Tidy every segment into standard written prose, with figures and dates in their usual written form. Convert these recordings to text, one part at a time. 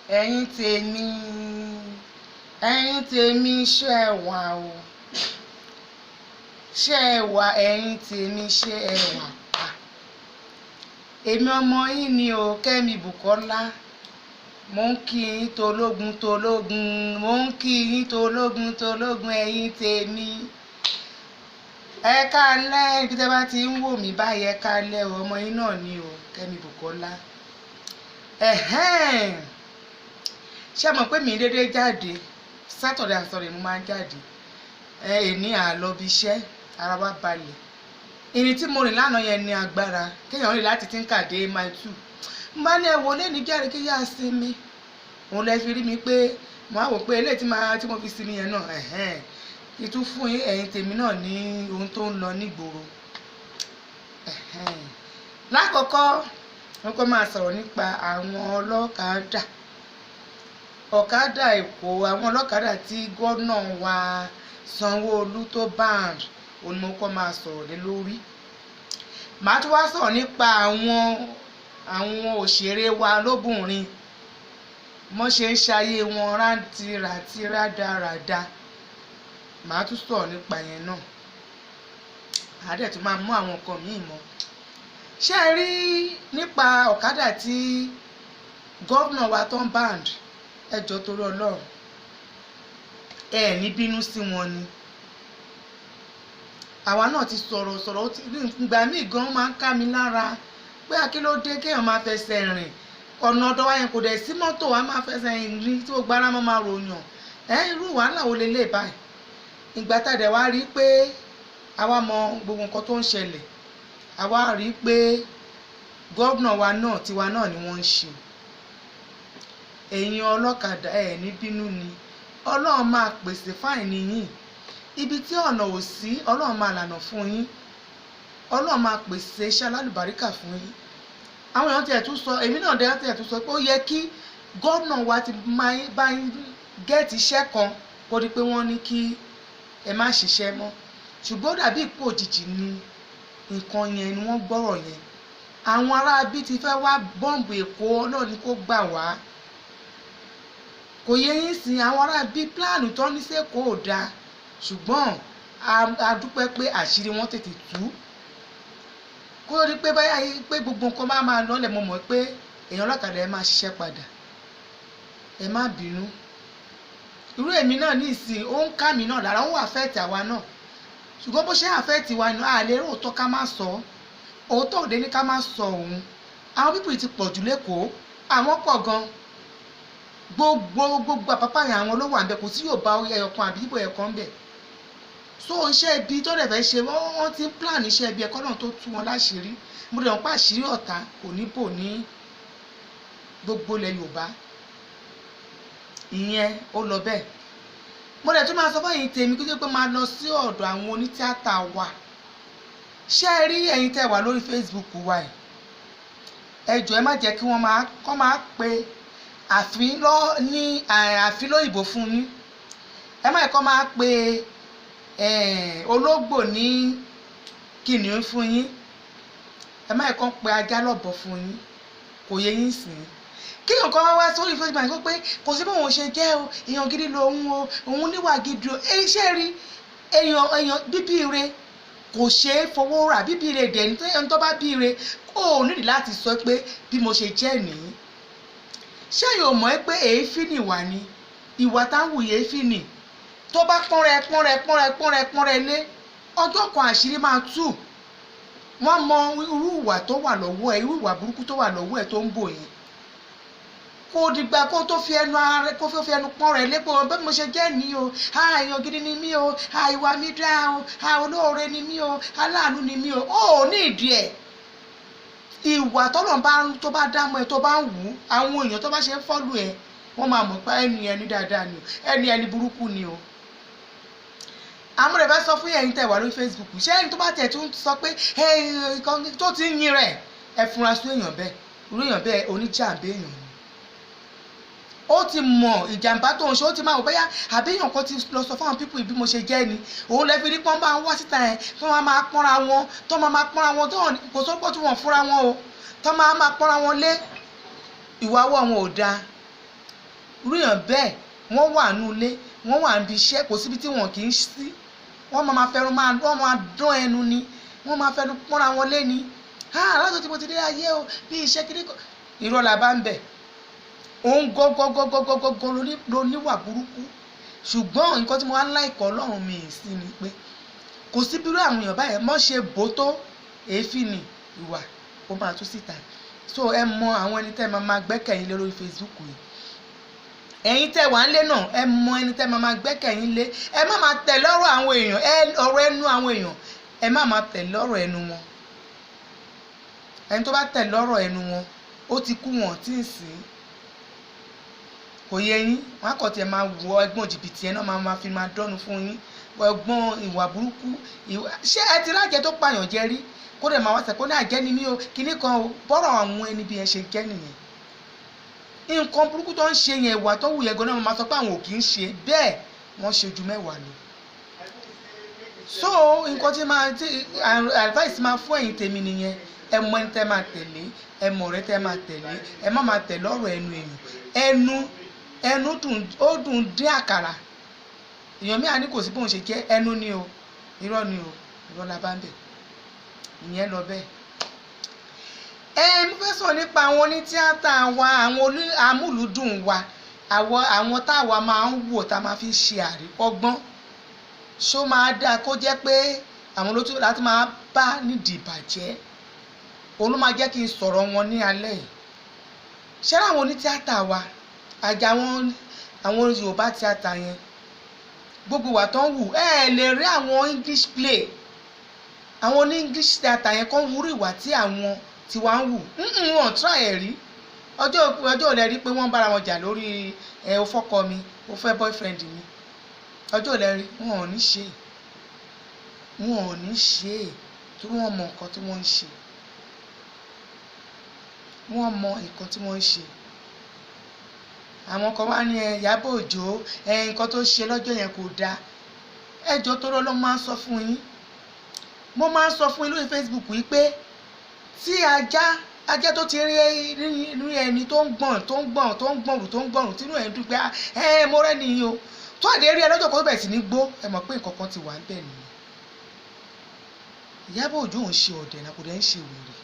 Ẹ̀yin tèmi, ẹ̀yin tèmi, ṣé ẹ wà o? Ṣé ẹ wà? Ẹ̀yin tèmi, ṣé ẹ wà pa? Èmi ọmọ yín ni o, Kẹ́mi Bùkọ́lá. Mo ń kí yín tológun tológun, mo ń kí yín tológun tológun. Ẹ̀yin tèmi, ẹ káalẹ́. Ibi tẹ́ bá ti ń wò mí báyìí, ẹ káalẹ́ o. Ọmọ yín náà ni o, Kẹ́mi Bùkọ́lá. Ẹ̀hẹ́n, ṣé mọ̀ pé mi dédé jáde? Saturday and Sunday mo máa ń jáde. Ẹ èní àlọ́ bí iṣẹ́, ara wa balẹ̀. Ìrìn tí mo rìn lánàá yẹn ní agbára, kéèyàn rìn láti Tinka dé Mile 2. N bá ní ẹ wò lé ní jáde kí yá sinmi, òun lẹ fi rí mi pé mo á wò pé eléyìí tí máa tí mo fi sinmi yẹn náà. Ẹ̀hẹ́n, kí tún fún ẹ̀yin tèmi náà ní ohun tó ń lọ nígboro. Ẹ̀hẹ́n, lákọ̀ọ́kọ́, wọ́n kọ́ máa sọ̀rọ̀ nípa àwọn ọlọ́kadà, ọ̀kadà Èkó, àwọn ọlọ́kadà tí gómìnà wa Sanwó-Olú tó ban, òun ni mo kọ́ máa sọ̀rọ̀ lé lórí. Màá tún wá sọ̀rọ̀ nípa àwọn òṣèré wa lóbìnrin, wọ́n ṣe ń ṣayé wọn rántíràntí rádaràda. Màá tún sọ̀rọ̀ nípa yẹn náà. Àá dẹ̀ tún máa mú àwọn nǹkan míì mọ́. Ṣé ẹ rí nípa ọ̀kadà tí gómìnà wa tó ń ban? Ẹ jọ̀ọ́, torí Ọlọ́run, ẹ ní bínú sí wọn ni. Àwa náà ti sọ̀rọ̀ sọ̀rọ̀. Ìgbà míì gan máa ń ká mi lára pé akílódé kéèyàn máa fẹsẹ̀ rìn ọ̀nà ọ̀dọ̀ wa yẹn, kò dẹ̀ sí mọ́tò, wa máa fẹsẹ̀ rìn tí gbogbo ara máa ròyàn. Ẹ irú wàhálà wo lélẹ̀ báyìí? Ìgbà tá a dẹ̀ wá rí pé àwa mọ gbogbo nǹkan tó ń ṣẹlẹ̀, àwa rí pé gómìnà wa náà, tiwa náà ni wọ́n ń ṣe. Ẹ̀yin ọlọ́kadà, ẹ̀ ní bínú ni. Ọlọ́run máa pèsè fáìní yín. Ibi tí ọ̀nà ò sí, Ọlọ́run máa lànà fún yín. Ọlọ́run máa pèsè iṣẹ́ alálùbáríkà fún yín. Àwọn èèyàn tiẹ̀ tún sọ, èmi náà dẹ́ tiẹ̀ tún sọ pé ó yẹ kí gómìnà wa ti máa bá yín get iṣẹ́ kan kó di pé wọ́n ní kí ẹ má ṣiṣẹ́ mọ́. Ṣùgbọ́n ó dàbí ìpò òjijì ni nǹkan yẹn ni wọ́n gbọ́rọ̀ yẹn. Àwọn aráabí ti fẹ́ wá bọ́ǹbù Èkó. Ọlọ́run ni kó gbà wá. Kò yẹ yín sìn, àwọn aráabí plan tó ní sẹ́kọ̀ọ́ ò dáa, ṣùgbọ́n a dúpẹ́ pé àṣírí wọn tètè tú, kó rí pé báyà pé gbogbo nǹkan bá máa lọ́lẹ̀. Mo mọ̀ pé èèyàn ọlọ́kadà, ẹ máa ṣiṣẹ́ padà, ẹ má bínú. Irú èmi náà ní ìsìn, ó ń ká mi náà lára, ó ń affect àwa náà. Ṣùgbọ́n bó ṣe affect wa ni, a lè rí òótọ́ ká má sọ òótọ́ òde ní ká má sọ òun. Àwọn people ti pọ̀ jù lẹ́kọ̀ọ́, àwọn pọ̀ gan. Gbogbo gbogbo àpapọ̀ yẹn, àwọn ló wà ń bẹ. Kò sí Yorùbá ẹyọkan àbí Ìgbò ẹyọkan ń bẹ. So iṣẹ́ ibi tó dẹ̀ fẹ́ ṣe, wọ́n ti ń plan iṣẹ́ ibi ẹ̀kọ́ náà tó tú wọn láṣìírí. Mo dẹ̀ wọ́n pa àṣírí ọ̀tá kò ní bò ní gbogbo ilẹ̀ Yorùbá. Ìyẹn ó lọ bẹ́ẹ̀. Mo dẹ̀ tún máa sọ fún ẹ̀yin tèmi kí ló pé máa lọ sí ọ̀dọ̀ àwọn onítíátà wa. Ṣé ẹ rí ẹ̀yin tẹ́ wà lórí Facebook wa ẹ̀? Ẹ jọ̀ọ́, ẹ má jẹ́ kí wọ́n máa kọ́ máa pe àfin lọ ní àfin lóyìnbó fún yín. Ẹ má kọ́ máa pe ológbò ní kìnìún fún yín. Ẹ má kọ́ pe ajá lọ́bọ̀ fún yín. Kò yẹ yín sìn kí nǹkan wá wá sórí Facebook àti pé kò sí bóun ṣe jẹ́ o, èèyàn gidi lòun o, òun níwà gidi o. Èyí ṣe rí èèyàn, èèyàn bíbí ire kò ṣe é fowó rà. Bíbí ire dẹ̀ ní ẹni tó bá bí ire kò nídìí láti sọ pé bí mo ṣe jẹ́ nìyí. Ṣé yóò mọ̀ pé èéfín nìwà ni? Ìwà táwọn èéfín nì tó bá pọ́nrẹ́ pọ́nrẹ́ pọ́nrẹ́ pọ́nrẹ́ pọ́nrẹ́ lé, ọjọ́ kan àṣírí máa tú. Wọ́n mọ irú ìwà tó wà lọ́wọ́ ẹ, irú ìwà burúkú tó wà lọ́wọ́ ẹ tó ń bò yẹn. Kó dìgbà kó tó fi ẹnu ara kó fi ẹnu pọ́n rẹ̀ lépo bí mo ṣe jẹ́ ní o. Èèyàn gidi ni mí o, ìwà mi dá o, olóore ni mí o, aláàánú ni mí o. Ó ní ìdí ẹ̀, ìwà tọ́lọ̀ bá tó bá dá mọ́ ẹ, tó bá ń wù ú, àwọn èèyàn tó bá ṣe ń follow ẹ, wọ́n máa mọ̀ pé ẹni ẹni dáadáa ni o, ẹni ẹni burúkú ni o. Àmúrẹ̀ bá sọ fún ẹ̀yin tẹ́ wà lórí Facebook, ṣé ẹni tó bá tẹ̀ tún sọ pé tó ti ń yin rẹ̀, ẹ fura sí èèyàn bẹ́ẹ̀. Irú èèyàn bẹ́ẹ̀, oníjàmbá èèyàn ni. Ó ti mọ̀ ìjàmbá tó ń ṣe, ó ti máa wò bóyá àbí èèyàn kan ti lọ sọ fáwọn people bí mo ṣe jẹ́ ni. Òun lè fi rí pọ́n bá ń wá síta ẹ̀ tó máa máa pọ́nra wọn, tó máa máa pọ́nra wọn, tó kò sọ́pọ̀ tí wọ́n fúnra wọn o, tó máa máa pọ́nra wọn lé. Ìwà ọwọ́ wọn ò dáa. Irú èèyàn bẹ́ẹ̀, wọ́n wà nínú ilé, wọ́n wà níbi iṣẹ́, kò síbi tí wọn kì í sí. Wọ́n máa fẹnu máa, wọ́n máa dán ẹnu ni, wọ́n máa fẹnu pọ́nra wọn lé ni. Ah, látọ̀ tí mo ti dé ayé o, bí iṣẹ́ kiri kọ́, irọ́ la bá ń bẹ̀. Òun gọ́gọ́gọ́gọ́gọ́gọ́ ló níwà burúkú. Ṣùgbọ́n nǹkan tí mo wá láìkọ́ Ọlọ́run mi sí ni pé kò sí bírú àwọn èèyàn báyẹn mọ́ ṣe bò tó, èéfín ni ìwà ó máa tú síta. So ẹ mọ àwọn ẹni tẹ́ máa máa gbẹ́kẹ̀yìn lé lórí Facebook yìí. Ẹ̀yin tẹ́ wà ń lé náà, ẹ mọ ẹni tẹ́ máa máa gbẹ́kẹ̀yìn lé. Ẹ má máa tẹ̀ lọ́rọ̀ àwọn èèyàn, ẹ ọ̀rọ̀ ẹnu àwọn èèyàn, ẹ má máa tẹ̀ lọ́rọ̀ ẹnu wọn. Ẹni tó bá tẹ̀ lọ́rọ̀ ẹnu wọn, ó ti kú, wọn tí ń sìn. Kò yẹ yín? Wọn á kàn tiẹ̀ máa wọ ẹgbọ́n jìbìtì ẹ náà, máa fi máa dọ́nu fún yín, ọgbọ́n ìwà burúkú. Ṣé ẹ ti rájẹ tó pààyàn jẹ rí, kó dẹ̀ máa wá sẹ́kọ́ ní àjẹ́ ni mí o, kinní kan o? Bọ́rọ̀ àwọn ẹni bí ẹ ṣe jẹ́ nìyẹn. Nǹkan burúkú tó ń ṣe yẹn, ìwà tó wù yẹn gan náà, máa sọ pé àwọn ò kì í ṣe bẹ́ẹ̀, wọ́n ṣe ju 10 lọ. So nǹkan tí máa tí advice máa fún ẹ̀yin tèmi nìyẹn. Ẹ mọ ẹni tẹ́ máa tẹ̀lé, ẹ mọ ọ̀rẹ́ tẹ́ máa tẹ̀lé. Ẹ má máa tẹ̀lé ọ̀rọ̀ ẹnu èèyàn. Ẹnu dùn, ó dùn dín àkàrà. Èèyàn mi à ní kò sí bóun ṣe jẹ́, ẹnu ni o, irọ́ ni o, irọ́ la bá ń bẹ̀. Ìyẹn lọ bẹ́ẹ̀. Ẹ mo fẹ́ sọ nípa àwọn onítíátà wa, àwọn amúlùúdùn wa, àwọn táwa máa ń wò, tá a máa fi ṣe àríkọ́gbọ́n. Ṣó máa dáa kó jẹ́ pé àwọn ló tún láti máa bá nídìí ìbàjẹ́? Òun ló máa jẹ́ kí n sọ̀rọ̀ wọn ní alẹ́ yìí. Ṣé àwọn onítíátà wa, àjà àwọn Yorùbá tíátà yẹn, gbogbo wa tó ń wù, ẹ lè rí àwọn English play, àwọn oní English theatre yẹn kàn wúrú ìwà tí àwọn tiwa ń wù. Wọn try ẹ̀ rí. Ọjọ́ ò lẹ rí pé wọ́n ń bára wọn jà lórí ẹ, o fọ́kọ mi, o fẹ́ boyfriend mi? Ọjọ́ ò lẹ rí? Wọn ò ní ṣe, wọn ò ní ṣe, tí wọ́n mọ nǹkan tí wọ́n ń ṣe. Wọ́n mọ nǹkan tí wọ́n ń ṣe. Àwọn kan wá ní ẹ Ìyábọ̀ Òjó, ẹ nǹkan tó ṣe lọ́jọ́ yẹn kò dáa. Ẹjọ́ tó lọ́ máa ń sọ fún yín, mo máa ń sọ fún yín lórí Facebook yìí pé tí ajá tó ti rí rí ẹni tó ń gbọ̀n, tó ń gbọ̀n, tó ń gbọ̀n, tó ń gbọ̀n, tínú ẹ̀ ń dùn pé ẹ mo rẹ́ nìyí o, tó àdé rí ẹ lọ́jọ́ kan tó bẹ̀rẹ̀ sí ní gbó, ẹ mọ̀ pé nǹkan kan ti wà ń bẹ̀ nìyẹn. Ìyábọ̀ Òjó ń ṣe ọ̀dẹ̀ náà, kò dẹ̀ ń ṣe wèrè.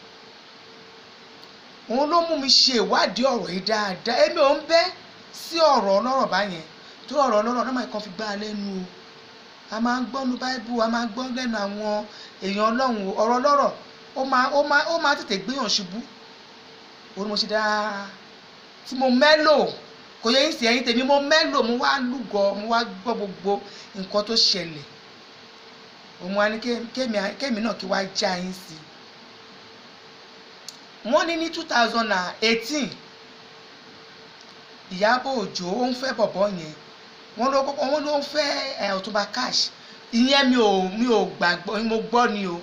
Òun ló mú mi ṣe ìwádìí ọ̀rọ̀ yìí dáadáa. Èmi ò ń bẹ́ sí ọ̀rọ̀ ọlọ́rọ̀ báyẹn, tó ọ̀rọ̀ ọlọ́rọ̀ náà máa kàn fi gbá a lẹ́nu o. A máa ń gbọ́ nu Báíbù, a máa ń gbọ́ lẹ́nu àwọn èèyàn Ọlọ́run o. Ọ̀rọ̀ ọlọ́rọ̀ ó máa tètè gbéyàn ṣubú. Òun ni mo ṣe dáa tí mo mẹ́lò. Kò yẹ yín sí? Ẹ̀yin tèmi, mo mẹ́lò, mo wá lúgọ, mo wá gbọ́ gbogbo nǹkan tó ṣẹlẹ̀. Òun wá ní kémi náà kí wá já yín sí. Wọ́n ní ní 2018, Ìyábọ̀ Òjó ó ń fẹ́ bọ̀bọ̀ yẹn. Wọ́n ló kọ́kọ́, wọ́n ló ń fẹ́ ẹ̀ Ọ̀túnba Cash. Ìyẹn mi ò gbàgbọ́, mo gbọ́ ni o,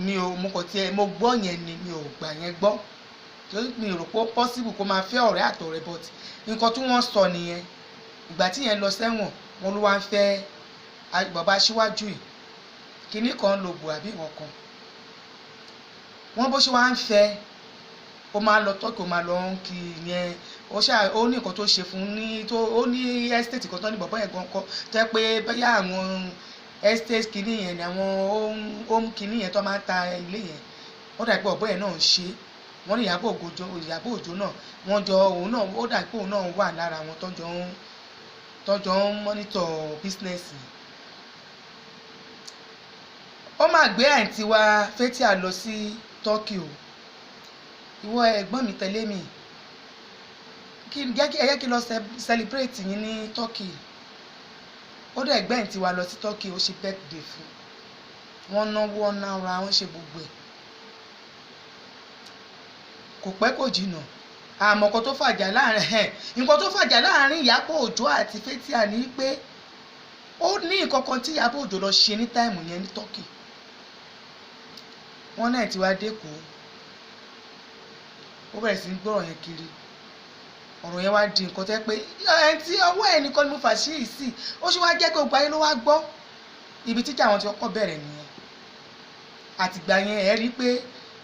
mi ò, mo kàn tiẹ̀ mo gbọ́ yẹn ni, mi ò gbà yẹn gbọ́, torí mi ò rò pé ó possible kó máa fẹ́ ọ̀rẹ́ àtọ̀rẹ́, but nǹkan tí wọ́n sọ nìyẹn. Ìgbà tí yẹn lọ sẹ́wọ̀n, wọ́n ló wá ń fẹ́ bàbá aṣíwájú yìí, kinní kan ló bù àbí nǹkan kan. Wọ́n bó ṣe wá ń fẹ́, ó máa ń lọ Turkey, ó máa lọ ń kí yẹn. Ó ṣáà ó ní nǹkan tó ṣe fún ní tó ó ní estate kan tó ní bọ̀bọ́ yẹn gan kọ́, tó yẹ pé bóyá àwọn estate kinní yẹn ni, àwọn home kinní yẹn tó máa ń ta ilé yẹn, ó dà pé bọ̀bọ́ yẹn náà ń ṣe. Wọ́n ní Ìyábọ̀ Òjó náà, wọ́n jọ, òun náà, ó dà pé òun náà wà lára àwọn tó jọ ń monitor business yẹn. Ó máa gbé àǹtí wa Fathia lọ sí Turkey o. "Ìwọ ẹ̀gbọ́n mi, tẹ̀lé mi, kí jẹ́ kí ẹ jẹ́ kí lọ celebrate yín ní Turkey." Ó dẹ̀ gbẹ́ àǹtí wa lọ sí Turkey, ó ṣe birthday fún wọn, náwó, ọ̀nà ara wọn, ṣe gbogbo ẹ̀. Kò pẹ́, kò jìnnà, àmọ́ nǹkan tó fàjà láàrin ẹ̀, nǹkan tó fàjà láàrin Ìyábọ̀ Òjó àti Fathia ní pé ó ní nǹkan kan tí Ìyábọ̀ Òjó lọ ṣe ní time yẹn ní Turkey. Wọ́n náà ti wá dẹ́kọ̀ọ́, ó bẹ̀rẹ̀ sí ní gbọ́rọ̀ yẹn kiri. Ọ̀rọ̀ yẹn wá di nǹkan tẹ́ pé ẹni tí ọwọ́ ẹ̀ nìkan ni mo fà sí yìí sí, ó ṣe wá jẹ́ pé gbogbo ayé ló wá gbọ́. Ibi tíjà wọn ti kọ́kọ́ bẹ̀rẹ̀ nìyẹn. Àtìgbà yẹn, ẹ rí i pé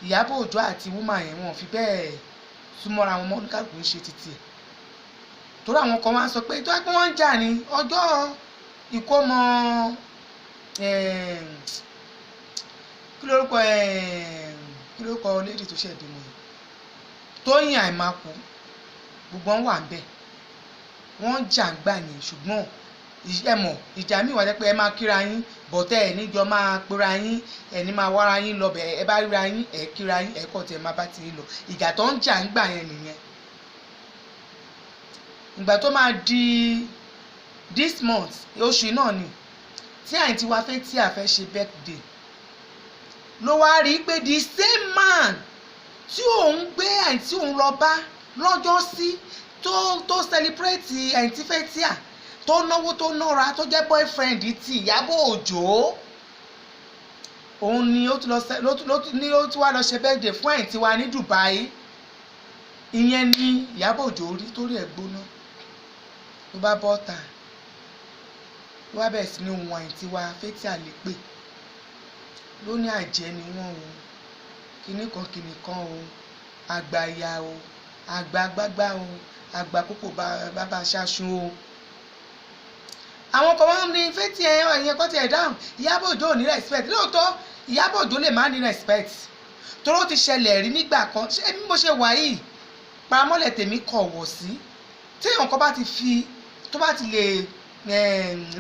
Ìyábọ̀ Òjó àti woman yẹn, wọn ò fi bẹ́ẹ̀ súnmọ́ra wọn mọ́, oníkálukú ń ṣe títì ẹ̀. Torí àwọn kan wá sọ pé tó wá pé wọ́n ń jà ní ọjọ́ ìkómọ, kí lórúkọ lady tó ṣẹ̀ bímọ yìí, Tóyìn Àìmákù, gbogbo wọn wà ń bẹ̀, wọ́n ń jà ń gbà yẹn. Ṣùgbọ́n ẹ mọ̀, ìjà míì wà jẹ́ pé ẹ máa kíra yín bọ̀tẹ́ ẹ̀ níjọ máa pera yín, ẹ̀ ní máa wára yín lọ bẹ̀. Ẹ bá ríra yín, ẹ̀ kíra yín, ẹ̀ kọ́ tiẹ̀ máa bá ti yín lọ. Ìjà tó ń jà ń gbà yẹn nìyẹn. Ìgbà tó máa di this month, oṣù náà ni tí àǹtí wa fẹ́ tí a fẹ́ ṣe birthday, ló wá rí i pé the same man tí òun gbé àǹtí òun lọ bá lọ́jọ́ sí, tó celebrate àǹtí Fathia, tó náwó, tó nára, tó jẹ́ boyfriend ti Ìyábọ̀ Òjó, òun ni ó tún lọ ló tún ní ó tún wá lọ ṣe birthday fún àǹtí wa ní Dubai. Ìyẹn ni Ìyábọ̀ Òjó rí torí ẹ̀ gbóná, ló bá bọ́ ta, ló wá bẹ̀rẹ̀ sí ní wọn àǹtí wa Fathia lépè, ló ní àjẹ́ ni wọ́n o, kinní kan kinní kan o, àgbà ìyá o, àgbà gbágbá o, àgbà kókò bàbá ṣáṣun o. Àwọn kan wọ́n ní Fathia ẹ̀yẹn kọ́ tiẹ̀ dáhùn. Ìyábọ̀ Òjó ò ní respect. Lóòótọ́, Ìyábọ̀ Òjó lè má ní respect, torí ó ti ṣẹlẹ̀ rí nígbà kan. Ṣé bí mo ṣe wà yìí, paramọ́lẹ̀ tèmi kọ̀ wọ̀ sí tí èèyàn kan bá ti fi tó bá ti lè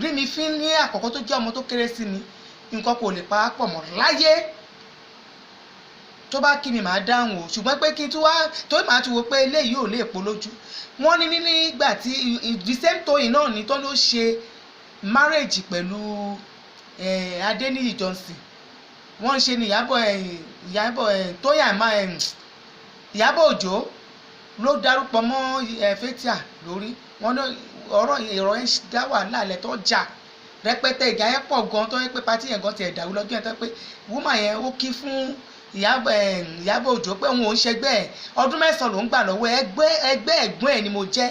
rí mi fín ní àkọ́kọ́, tó jẹ́ ọmọ tó kéré sí mi, nǹkan kò lè pa á pọ̀ mọ́ láyé. Tó bá kí mi, màá dáhùn o, ṣùgbọ́n pé kí n tún wá tó màá tún wo pé eléyìí ò lè pọ̀ lójú. Wọ́n ní nígbà tí the same Tóyìn náà ní tó ló ṣe marriage pẹ̀lú Adéníyì Johnson, wọ́n ń ṣe ní Ìyábọ̀ Tóyìn àmà Ìyábọ̀ Òjó ló darúpọ̀ mọ́ Fathia lórí. Wọ́n ní ọ̀rọ̀ èrò ẹ̀ dá wàhálà lẹ̀ tó jà rẹpẹtẹ. Ìjà yẹn pọ̀ gan, tó yẹ pé party yẹn gan tiẹ̀ dàrú lọ́jọ́ yẹn, tó yẹ pé woman yẹn ó kí fún Ìyábọ̀ Òjó pé òun ò ń ṣẹgbẹ́ ẹ̀, ọdún 9 ló ń gbà lọ́wọ́ ẹgbẹ́ ẹgbẹ́ ẹ̀gbọ́n ẹ̀ ni mo jẹ́.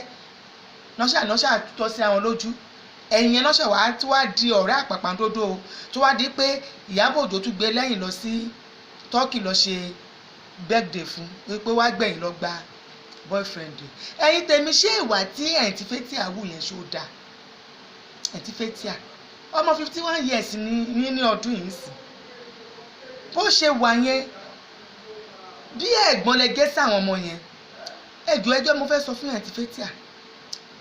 Nọ́ṣà nọ́ṣà tọ́ sí àwọn lójú ẹ̀yìn yẹn, nọ́ṣà wàá tí wàá di ọ̀rẹ́ àpàpàǹdodo, tó wá di pé Ìyábọ̀ Òjó tún gbé lẹ́yìn lọ sí Turkey lọ ṣe birthday fún, pé wá gbẹ̀yìn lọ gba boyfriend. Ẹ̀yin tèmi, ṣé ìwà tí ẹ̀yìn tí Fathia wù yẹn, ṣó dáa? Ẹ̀yìn tí Fathia, ọmọ 51 years ní ọdún yìí sì, bó ṣe wà yẹn, bí ẹ̀gbọ́n lẹ gé sáwọn ọmọ yẹn. Ẹjọ́ ẹjọ́ mo fẹ́ sọ fún yẹn ti Fathia,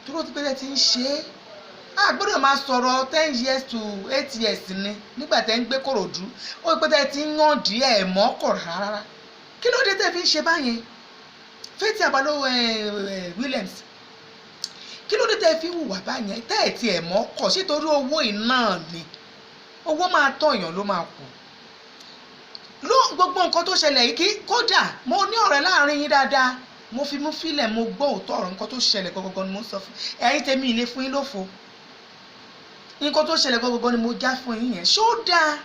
dúró tí pẹ́lẹ́ ti ń ṣe é, a gbọ́dọ̀ máa sọ̀rọ̀ 10 years to 8 years ni nígbà tẹ́ ń gbé Kòròdú. Ó pẹ́ tẹ́ ti ń yàn díẹ̀ mọ́ kọ̀ rárá. Kí ló dé tẹ́ fi ń ṣe báyẹn, Fathia Balógun Williams? Kí ló dé tẹ́ fi hùwà báyẹn, tẹ́ ẹ̀ tiẹ̀ mọ́ kọ̀? Ṣé torí owó iná ni? Owó máa tọ̀ èèyàn ló máa kù ló gbogbo nǹkan tó ṣẹlẹ̀ yìí. Kí kódà mo ní ọ̀rẹ́ láàrin yín dáadáa, mo fi mú fílẹ̀, mo gbọ́ òótọ́ ọ̀rọ̀. Nǹkan tó ṣẹlẹ̀ gangan ni mo ń sọ fún ẹ̀yin tèmi, ilé fún yín lófo. Nǹkan tó ṣẹlẹ̀ gangan ni mo já fún yín yẹn. Ṣó dáa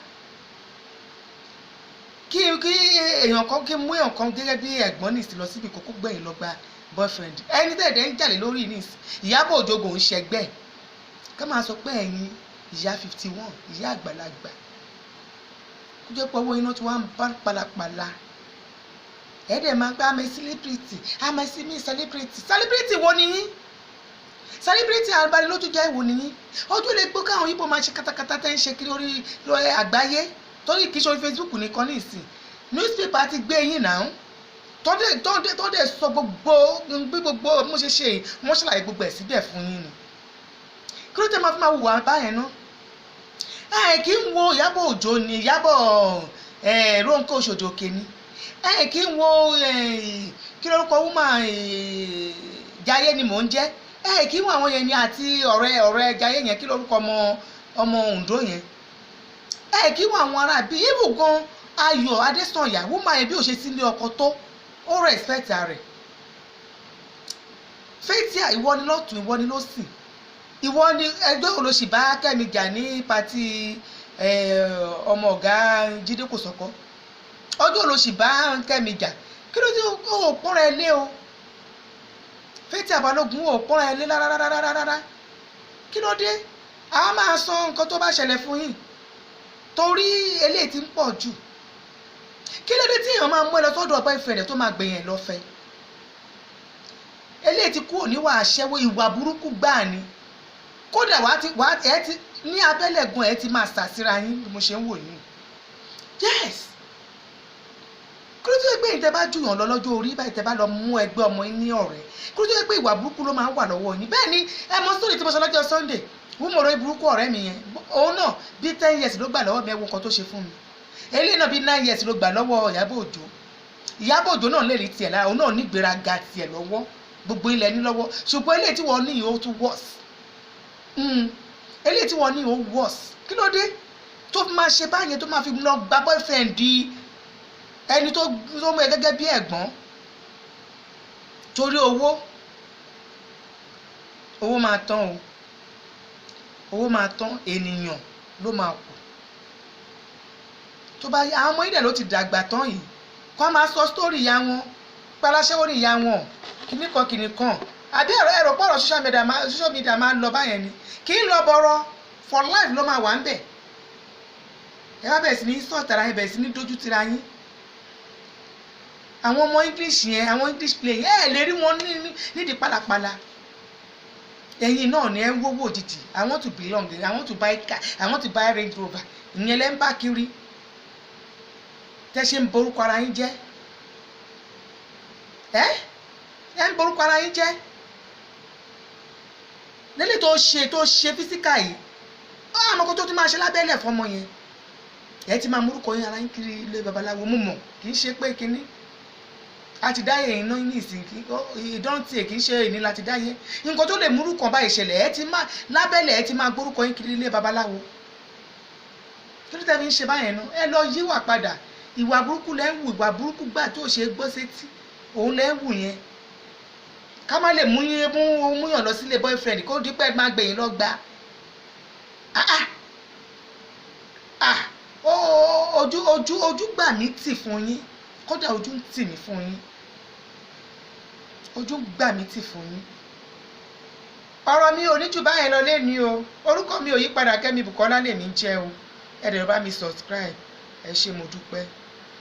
kí èèyàn kan, kí mú èèyàn kan gẹ́gẹ́ bí ẹ̀gbọ́n nìsí lọ síbi kókó, gbẹ̀yìn lọ gba boyfriend ẹni tẹ̀dẹ̀ ń jalè lórí nìsí? Ìyábọ̀ Òjó kò ń ṣẹgbẹ́ ká máa sọ pé ẹ̀yin ìyá 51, ìyá àgbàlagbà, kó jẹ́ pé owó iná tí wọ́n ń bá palapàla, ẹ̀ẹ́dẹ̀ máa gbá àmì celebrity, àmì sí mi celebrity. Celebrity wo ni yín? Celebrity abalẹ̀ jẹ́ wo ni yín? Ojú lè gbó káwọn yíbo máa ṣe katakata tẹ́ ń ṣe kiri orí àgbáyé, torí kì í ṣe orí Facebook nìkan ní ìsìn. Newspaper ti gbé yín náà, tọ́dẹ̀ sọ gbogbo bí gbogbo mo ṣe ṣe, wọ́n ṣàlàyé gbogbo ẹ̀ síbẹ̀ fún yín ni. Kí ló tẹ́ máa fi máa hùwà báyẹn ná? Ẹ kì í wo Ìyábọ̀ Òjó ni, Ìyábọ̀ Rónkẹ́ Òṣòdì Òkè ni, ẹ kì í wo kí lórúkọ woman Jayé ni mò ń jẹ́. Ẹ kì í wo àwọn yẹn ni, àti ọ̀rẹ́ ọ̀rẹ́ Jayé yẹn, kí lórúkọ ọmọ ọmọ Oǹdó yẹn? Ẹ kì í wo àwọn ará bíi ibù gan. Ayọ̀ Adésànyà, woman yẹn, bí ò ṣe sílé ọkọ tó, ó respect rẹ̀. Fathia, ìwọ ni lọ́tún, ìwọ ni lọ́sìn, ìwọ ni ẹgbẹ́ olóṣì bá Kẹ́mi jà ní party ọmọ ọ̀gá Jídé Kòsọ́kọ́. Ọjọ́ olóṣì bá Kẹ́mi jà, kí ló dé? Ó pọ́nra ẹ lé o, Fathia Balógun, ó pọ́nra ẹ lé rárárárárá. Kí ló dé? A máa sọ nǹkan tó bá ṣẹlẹ̀ fún yín, torí eléyìí ti ń pọ̀ jù. Kí ló dé tí èèyàn máa mú ẹ lọ sọ́dọ̀ ọ̀pọ̀ ìfẹ́ rẹ̀ tó máa gbẹ̀yìn lọ́fẹ̀ẹ́? Eléyìí ti kúrò níwà aṣẹ́wó, ìwà burúkú gbáà ni. Kódà wàá ti wàá ẹ ti ní abẹ́lẹ̀ gan, ẹ ti máa sàsíra yín bí mo ṣe ń wò yín. Yes, kí ló tó yẹ pé ìtẹ́ bá jùyàn lọ lọ́jọ́ orí báyìí, tẹ́ bá lọ mú ẹgbẹ́ ọmọ yín ní ọ̀rẹ́, kí ló tó yẹ pé ìwà burúkú ló máa ń wà lọ́wọ́ yín? Bẹ́ẹ̀ ni ẹ mọ sórí tí mo sọ lọ́jọ́ Sunday, wúmọ̀rọ̀ burúkú ọ̀rẹ́ mi yẹn, òun náà bí 10 years ló gbà lọ́wọ́ mi. Ẹ wo nǹkan tó ṣe fún mi. Eléyìí náà bí 9 years ló gbà lọ́wọ́ Ìyábọ̀ Òjó. Ìyábọ̀ Òjó náà lè rí tiẹ̀ lára, òun náà nígbéraga tiẹ̀ lọ́wọ́, gbogbo ilẹ̀ ní lọ́wọ́. Ṣùgbọ́n eléyìí tí wọ́n ní yìí, ó tún worse. Eléyìí tí wọ́n ní yìí, ó worse. Kí ló dé tó fi máa ṣe báyẹn, tó máa fi lọ gba boyfriend di ẹni tó mú ẹ gẹ́gẹ́ bí ẹ̀gbọ́n torí owó? Owó máa tán o, owó máa tán, ènìyàn ló máa kù. Tó bá yá, àwọn ọmọ ìdẹ̀ ló ti dàgbà tán yìí, kó máa sọ story ìyá wọn paláṣẹ́wó ní ìyá wọn, kìnnì kan kìnnì kan. Àbí ẹ̀rọ pọ̀rọ̀ social media máa ń lọ báyẹn ni, kì í lọ bọ̀rọ̀, for life ló máa wà ń bẹ̀. Ẹ wá bẹ̀rẹ̀ sí ní sọ̀tara yín, bẹ̀rẹ̀ sí ní dójú tira yín. Àwọn ọmọ English yẹn, àwọn English play yẹn, ẹ lè rí wọn nídìí pálapàla. Ẹ̀yin náà ni ẹ ń wówó òjijì. I want to belong, I want to buy car, I want to buy Range Rover. Ìyẹn lẹ́ ń bá kiri tẹ́ ṣe ń borúkọ ara yín jẹ́. Ẹ ń borúkọ ara yín jẹ́ lélẹ̀ tó ṣe physical yìí. Àmọ́ kó tó ti máa ṣe lábẹ́lẹ̀ fọmọ yẹn, ẹ ti máa múrúkọ yín ara yín kiri ilé babaláwo. Mú mọ̀ kì í ṣe pé kínní a ti dáyé iná ní ìsìn ìdán tiẹ̀, kì í ṣe ìní láti dáyé. Nǹkan tó lè múrúkọ báyìí ṣẹlẹ̀, ẹ ti máa lábẹ́lẹ̀, ẹ ti máa gbórúkọ yín kiri ilé babaláwo. Kí ló tẹ́ fi ń ṣe báyẹn náà? Ẹ lọ yíwà padà. Ìwà burúkú lẹ́ ń wù, ìwà burúkú gbà tó ṣe gbọ́ sétí òun lẹ́ ń wù yẹn. Ká má lè mú yín mú múyàn lọ sílé boyfriend, kó dípẹ́ má gbẹ̀yìn lọ gbà. Ah ah ah, ojú ojú ojú gbà mí tì fún yín. Kódà ojú ń tì mí fún yín, ojú ń gbà mí tì fún yín. Ọ̀rọ̀ mi ò ní jù báyẹn lọ lẹ́ni o. Orúkọ mi ò yí padà, Kẹ́mi Bùkọ́lá lèmi ń jẹ́ o. Ẹ dẹ̀ bá mi subscribe. Ẹ ṣé, mo dúpẹ́.